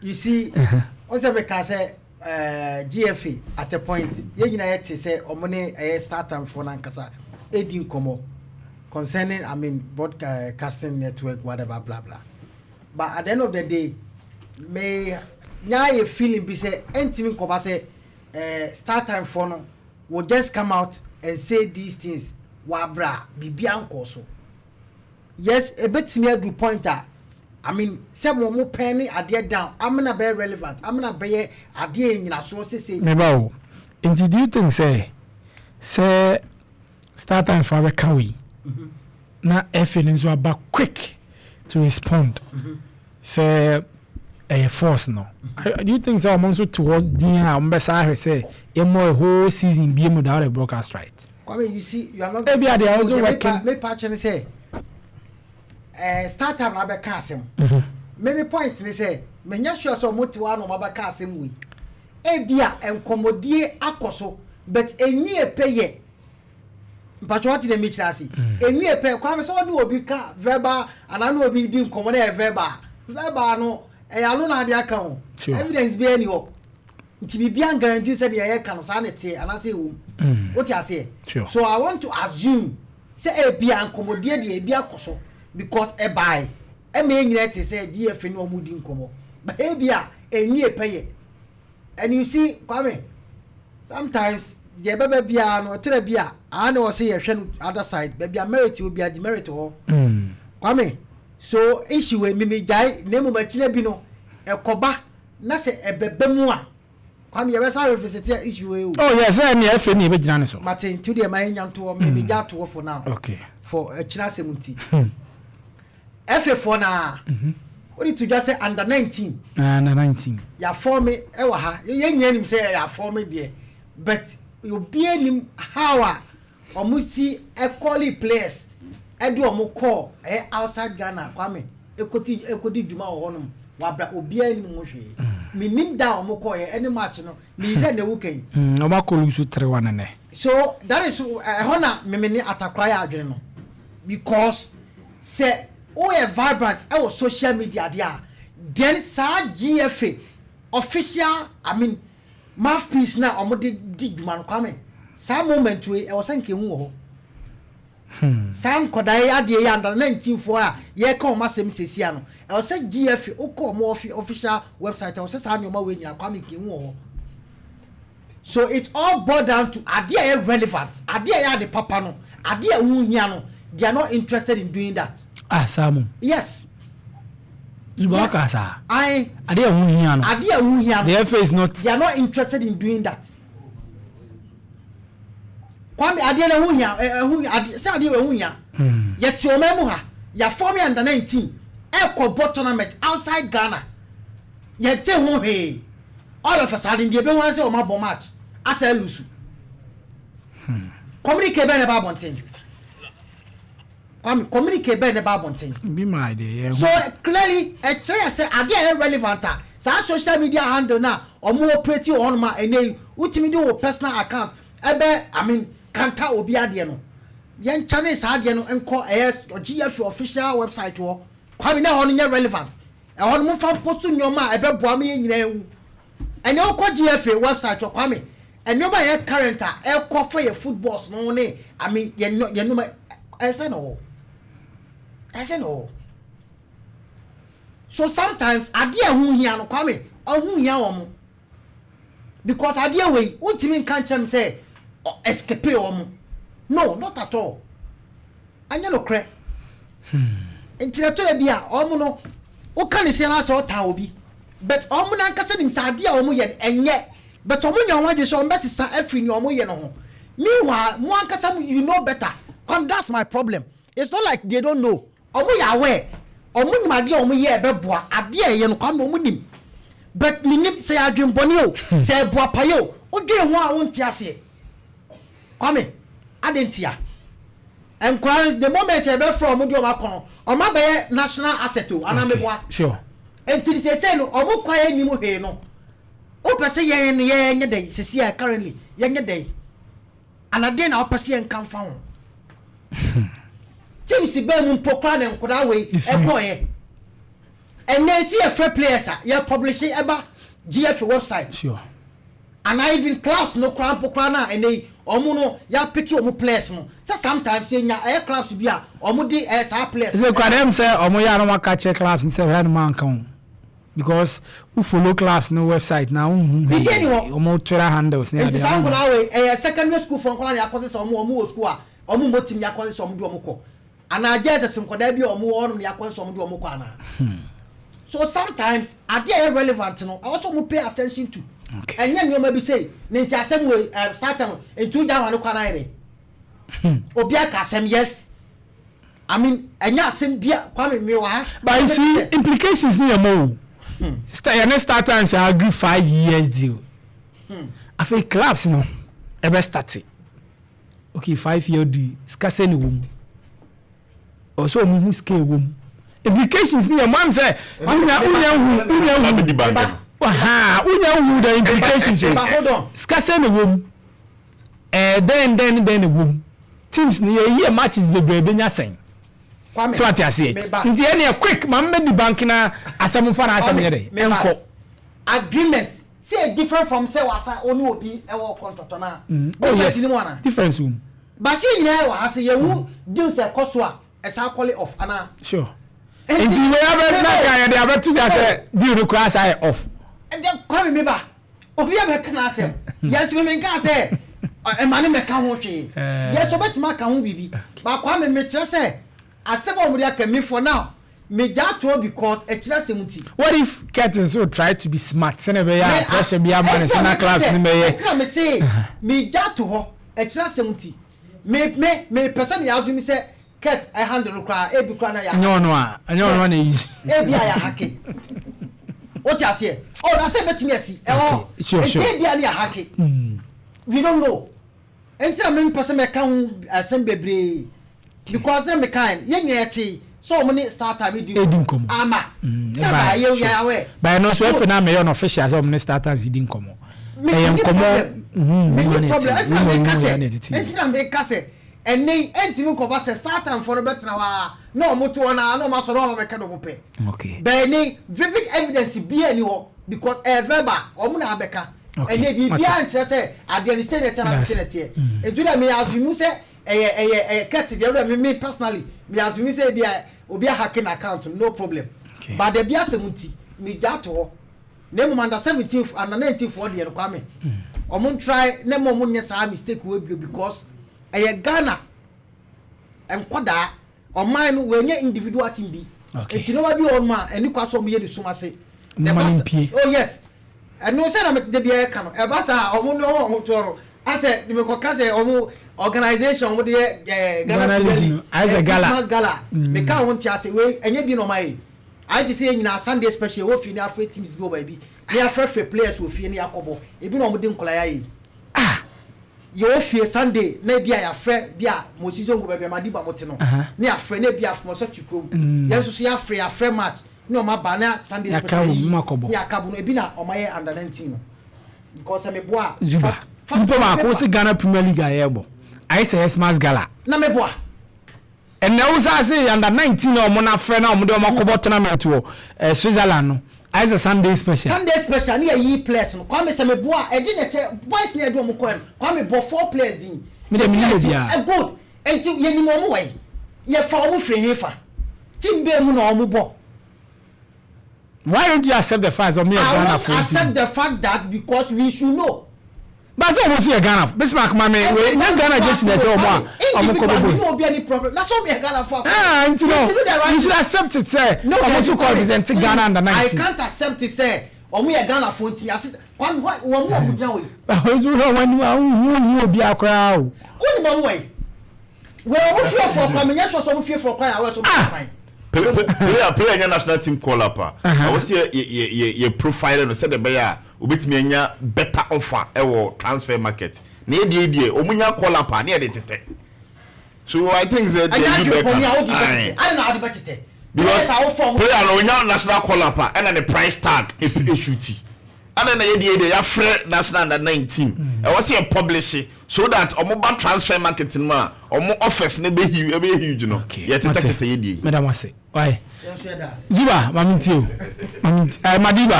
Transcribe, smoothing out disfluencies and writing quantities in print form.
You see, wɔn sɛ meka sɛ GFA at a point, yɛn nyinaa yɛ te sɛ ɔmo ne ɛyɛ StarTimes foɔ nankasa edi nkɔmɔ concerning, I mean, broadcasting network, whatever, blah blah. But at the end of the day, me nya yɛ feeling bi sɛ ɛntumi nkɔba sɛ StarTimes foɔ no will just come out and say these things wabra biribi ankɔ so. Yes, ebetumi adu point a, I mean, sɛ mo pɛn ne adeɛ down amena bɛyɛ relevant, amena bɛyɛ adeɛ nyinasoɔ sese. Meba o, nti do you think sɛ StarTimes fo abɛka wei na FA no nso aba quick to respond sɛ ɛyɛ force no, do you think sɛ ɔmo nso to hɔ din a ɔmo bɛsa ahwɛ sɛ yɛmmɔ a whole season bie mu without a broadcast right? Kwame, you see, you are not. Ebi a they are also working. Me pa kyerɛ sɛ StarTimes na abɛka asɛm. Me point ni sɛ menya sure sɛ ɔmo te hɔ a na ɔmo abɛka asɛm wei. Ebi a nkɔmɔdie akɔ so, but enwi epe yɛ mpatwa wɔte dɛ mi kyerɛ ase. Enwi epe, Kwame, sɛ ɔne obi ka verbal anaa ne obi di nkɔmɔ na yɛ verbal, verbal no ɛyɛ ano na ade aka ho. Evidence bi ɛni hɔ, nti biribi guarantee sɛ deɛ yɛka no saa ne teɛ anaasɛ ɛwɔ mu. Wote aseɛ? Sure. So I want to assume sɛ ebi a nkɔmɔdie deɛ ebi akɔ so because ɛbae ɛma yɛn nyinaa te sɛ GFA ne wɔn di nkɔmɔ, but ebi a enyi epɛ yɛ. And you see, Kwame, sometimes deɛ ɛbɛbɛ biara no, ɔtɔrɔ bi a aa na wɔsɛ yɛhwɛ no other side, baabi a merit wɔ bi a demerit hɔ. Kwame, so issue wei mimi gyae na emu akyinɛ bi no ɛkɔba na sɛ ɛbɛbɛ mu a, Kwame, yɛbɛsa revisit issue wei o. Oh yes, sɛ ɛni FA ni ebɛgyina ne so. Mate, nti deɛ ma yɛ nya ntoɔ, mimi gya toɔ for now. For akyinɛ asɛm nti FA foɔ naa wode to dwa sɛ under 19 Ah, na 19. Yɛa form ɛwɔ ha, yɛn nyinaa nim sɛ yɛa form deɛ, but obiara nim how a ɔmo si ɛ call players ɛde ɔmo kɔɔ ɛyɛ outside Ghana. Kwame, ekoti dwuma wɔ hɔnom wabra, obiara nim ho hwee. Minim da a ɔmo kɔɔ yɛ ɛne match no miyi sɛ na ewu kɛn. Ɔmo akɔ lose 3-1 nɛ. So that is ɛhɔ na mímí ne atakora yɛ adwene no, because sɛ woyɛ vibrant ɛwɔ social media deɛ a, then saa GFA official, I mean, mouthpiece na ɔmo de di dwuma no, Kwame, saa moment wei ɛwɔ sɛ nkehu wɔ hɔ. Saa nkɔdaa yi adeɛ yi, under 19 foɔ a yɛka wɔn asɛm sɛsi ano, ɛwɔ sɛ GFA wokɔ ɔmo official website, ɛwɔ sɛ saa nneɛma wei nyina, Kwame, nkehu wɔ hɔ. So it all boil down to adeɛ a ɛyɛ relevant, adeɛ a ɛyɛ ade papa no, adeɛ a ɛho hia no, they are not interested in doing that. Ah, saa mu. Yes. Zuba. Yes. Waka saa. Ayi. Adeɛ ɛho hia no. Adeɛ a ɛho hia no. The FA is not. They are not interested in doing that. Kwame, adeɛ no ɛho hia, ɛho adeɛ sɛ adeɛ wɔ ɛho hia. Yɛte ɔman mu ha, yɛa form under 19 ɛkɔ bɔ tournament outside Ghana, yɛte ho hwee. All of a sudden, deɛ ebi wɔn sɛ ɔmo abɔ match asa ɛ lose, communique bɛɛ na ɛba abɔnten. Kwame, communique bɛɛ na ɛba abɔnten? Bi maa de yɛ. So clearly ɛkyerɛ yɛ sɛ adeɛ a ɛyɛ relevant a, saa social media handle na ɔmo operate wɔ hɔnom a ɛnɛ yi wotumi de wɔ personal account ɛbɛ, I mean, kanta obi adeɛ no, yɛn channel saa adeɛ no nkɔ ɛyɛ GFA official website hɔ. Kwame, na ɛhɔ no nyɛ relevant. Ɛhɔ no mo fa post nneɛma a ɛbɛboa mo yɛ nyinaa ehu. Ɛnɛ wokɔ GFA website hɔ, Kwame, nneɛma a yɛ current a ɛkɔ fa yɛ footballs no ne, I mean, yɛn nneɛma ɛsɛ na wɔ ɛsɛ na wɔ. So sometimes adeɛ a ɛho hia no, Kwame, ɔho hia wɔn, because adeɛ wei wontumi nka nkyɛn sɛ escape wɔn no, not at all. Anyɛ no korɛ. Nti na tɔrɔ bi a wɔn no woka ne se na sɛ ɔtan obi, but wɔn nankasa nim sɛ adeɛ a wɔn yɛ no ɛnyɛ, but wɔn nya wɔn adwene sɛ wɔn bɛsesa afiri nea wɔn yɛ no ho. Meanwhile, mo ankasa you know better. Come, that's my problem. It's not like they don't know. Wɔn yɛ aware, wɔn nim adeɛ a wɔn yɛ ɛbɛboa adeɛ a ɛyɛ no. Kwame, wɔn nim, but minim sɛ yɛ adwembɔne o, sɛ ɛboa paye o, wodwene ho a wonte aseɛ. Kwame, ade ntia nkwaraa, the moment yɛbɛfrɛ ɔmo de ɔmo akɔ no, ɔmo abɛyɛ national asset o anaa meboa? Nti sese no ɔmo kwan anim hwee no, wopɛ sɛ yɛn no yɛn nyɛ dɛn sisi a currently yɛn nyɛ dɛn anadeɛ na wopɛ sɛ yɛn nka nfa ho? Teams bɛn mu mpo koraa na nkwadaa wei ɛkɔɔyɛ? Ɛnɛ esi yɛfrɛ players a, yɛ publish ɛba GFA website. Anaa even clubs no koraa mpo koraa no a, ɛnɛ yi ɔmo no yɛapick ɔmo players no sɛ sometimes yɛnya ɛyɛ clubs bi a ɔmo de ɛyɛ saa players. Sɛ kura dɛm sɛ ɔmo yɛ a, na ɔmo aka kyerɛ clubs no sɛ hwɛ no ma nka ho, because wo follow clubs no website na wohu. Biribi ni hɔ. Ɔmo Twitter handles ne nti adeɛ. Saa nkɔla wei ɛyɛ secondary school fɔ nkɔla na yɛakɔse sɛ ɔmo wɔ school a ɔmo mbɔ team, yɛakɔse sɛ ɔmo de ɔmo kɔ, anaa JSS nkɔdaa bi a ɔmo wɔ hɔnom yɛakɔse sɛ ɔmo de ɔmo kɔ anaa. So sometimes adeɛ a ɛyɛ relevant no, ɛwɔ sɛ ɔmo pay attention to. Ɛnyɛ nneɛma bi sei ne nti asɛm wei start no nti wogya wɔn kwan ayɛ dɛ obi aka asɛm. Yes, I mean, ɛnyɛ asɛm bia, Kwame, mi wɔ ha. But you see, implications ni yɛ mo o. Yɛne Star Times agree 5 years deal. Afei clubs no ɛbɛ start, okay, 5 year deal, sika sɛ ne wɔ mu, ɔsɛ ɔmo hu sika ɛwɔ mu. Implications ni yɛ mo am sɛ wonya hu Abedi bank no. Ha, wonya hu the implications o. But hold on. Sika sɛ ne wɔ mu, ɛɛ dɛn ne wɔ mu, teams ni yɛ yie, matches bebree benya sɛn. Kwame, So ate aseɛ? Meba. Nti ɛne yɛ quick maa mbɛ di bank na asɛm fa na asɛm yɛ dɛ Meba. ɛnkɔ. Agreement sɛ different from sɛ wasa ɔne obi ɛwɔ contract na Oh yes. difference ni mu ana? Difference wɔ mu. Baasi nyinaa wɔ ha sɛ yɛwu deals ɛkɔ so a ɛsan call off ana? Sure, nti wei abɛ na ka yɛde abɛto dwa sɛ deal no koraa saa yɛ off. Ɛdɛ Kwame, meba, obi a bɛka n'asɛm yɛsɛ mi nka sɛ ɛma ne mɛka ho hwee. Yɛsɛ ɔbɛtumi aka ho biribi ba. Kwame, mekyerɛ sɛ asɛm a wɔde aka mi for now, megya toɔ because ɛkyerɛ asɛm ti. What if Kurt nso try to be smart sɛnɛ bɛyɛ a pressure bi ama ne so na clubs ne bɛyɛ? Ɛtina me se megya to hɔ, ɛkyerɛ asɛm ti, me pɛ sɛ me assume sɛ Kurt ɛhandle no koraa, ebi koraa na yɛ ɛnyɛ ɔno a, ɛnyɛ ɔno a na eyi. Ebi a yɛ hack, o ti aseɛ? Ɔ na sɛ ebɛtumi asi ɛwɔ. Nti ebi a ne yɛ hack, we don't know. Nti na mi mpɛ sɛ mɛka ho asɛm bebree because ne mi kan yɛn nyinaa te sɛ ɔmo ne Star Time di edi nkɔmɔ. Ama sɛ ba yɛ yɛ awɛ. Bɛyɛ no so efe na meyɛ no official sɛ ɔmo ne Star Times di nkɔmɔ, ɛyɛ nkɔmɔ. Mi ni problem. Nti na mi ka sɛ, nti na mi ka sɛ ɛnɛ ɛntumi nkɔba sɛ Star Time fɔ no bɛtena hɔ a na ɔmo to hɔ na ɔmo asɔrɔ ɔmo bɛka na ɔmo pɛ. Bɛyɛ ne vivid evidence bia ni hɔ because ɛyɛ verbal, ɔmo na abɛka. Ɛnɛ biribiara nkyerɛ sɛ adeɛ no sɛ ne ɛteɛ na sɛ ne teɛ. Nti na mi assume sɛ ɛyɛ Kurt deɛ ɛwura mi personally, mi assume sɛ ebi a obi ahack na account, no problem. But ebi asɛm nti mi gya to hɔ na emu under 17, under 19 foɔ deɛ no, Kwame, ɔmo ntry na emu ɔmo nyɛ saa mistake wɔ bio because ɛyɛ Ghana nkɔdaa, ɔman no wɔnyɛ individual team bi. Nti nneɛma bi wɔ hɔ nom a ɛni kwa so ɔmo yɛ ne sum ase. Mma no mpie. Oh yes, ɛno sɛ na de bi ɛka no ɛba saa, ɔmo ne ɔmo toɔ no asɛ mekɔka sɛ ɔmo organisation ɔmo de yɛ Ghana Ghana Premier League League no, ayɛ sɛ gala. Christmas gala. Meka ho nte ase wei ɛnyɛ bi na ɔmo ayɛ, ayɛ te sɛ yɛn nyinaa Sunday special wɔ fie ne afrɛ teams bi wɔ baabi ne afrɛfrɛ players wɔ fie ne akɔbɔ ebi na ɔmo de nkɔla yɛ ayɛ. Yɛwɔ fie Sunday na ebi a yɛafrɛ bi a Mosi Zongo baabi a Madiba mo te no ne yɛafrɛ na ebi a Mɔsɔkyi kurom yɛn nso so yɛafrɛ match ne ɔmo aba na Sunday Yɛaka special wɔ yi mu akɔbɔ. ne yɛaka bo no ebi na ɔmo ayɛ under 19 no because sɛ meboa a Zuba nipa baako si Ghana Premier League a yɛbɔ ayɛ sɛ Xmas gala. Na meboa. Ɛnna wo sa se under 19 na ɔmo n'afrɛ na ɔmo de ɔmo akɔbɔ tournament wɔ Switzerland no ayɛ sɛ Sunday special. Sunday special ne yɛyi players no. Kwame, sɛ meboa ɛde na kyɛ boys ne yɛde ɔmo kɔɛ no, Kwame, bɔ four players din. Me de, menim obiara. Good, nti yɛnim ɔmo wɔ yi, yɛfa ɔmo firi he fa team bɛɛ mu na ɔmo bɔ? Why don't you accept the fact that ɔmo yɛ I Ghana won't fo? Accept the fact that because we should know. Baasi ɔmo nso yɛ Ghana fo, Bismarck maame wei nye Ghana jersey na ɛsɛ ɔmo a ɔmo kɔ bɔbɔ yi. Obi any problem na so ɔmo yɛ Ghana fo. Ah, nti no you should accept it sɛ ɔmo nso kɔ represent Ghana under I 19. can't accept it sɛ ɔmo yɛ Ghana fo nti ase. Kwame, wɔn mu ɔmo gyina wɔ yi. Àwọn nso hwɛ wɔn anim a huhu obi akora o. Wọ́n ni mo wɔ yi wọ́n ɔmo fie fɔ kora mi nyɛ sɔ sɛ ɔmo fie fɔ kora yà wɔ sɛ ɔmo Ah! kwan. Player nya national team call up a, ɛwɔ sɛ yɛ profile no sɛdeɛ ɛbɛyɛ a obetumi anya better offer ɛwɔ transfer market. Na yɛ deɛ ɔmo nya call up a, ne yɛ de tetɛ. So I think sɛ ɛnyɛ deɛ adi pɔni a ɔdi bɛ bɛka tete adi na adi bɛ tete. Because Players a wofɔ ɔmo player no onya national call up a, ɛna ne price tag esuti, ɛna na yɛ deɛ yɛafrɛ national under 19, ɛwɔ sɛ yɛ publish. so that ɔmo ba transfer market no mu a, ɔmo offers no bɛ huge, ɛbɛyɛ huge no. Yɛ tetɛ tetɛ yɛ die. Meda mo ase. Why? Zuba, mami ntie o. Mami ntie. Madiba.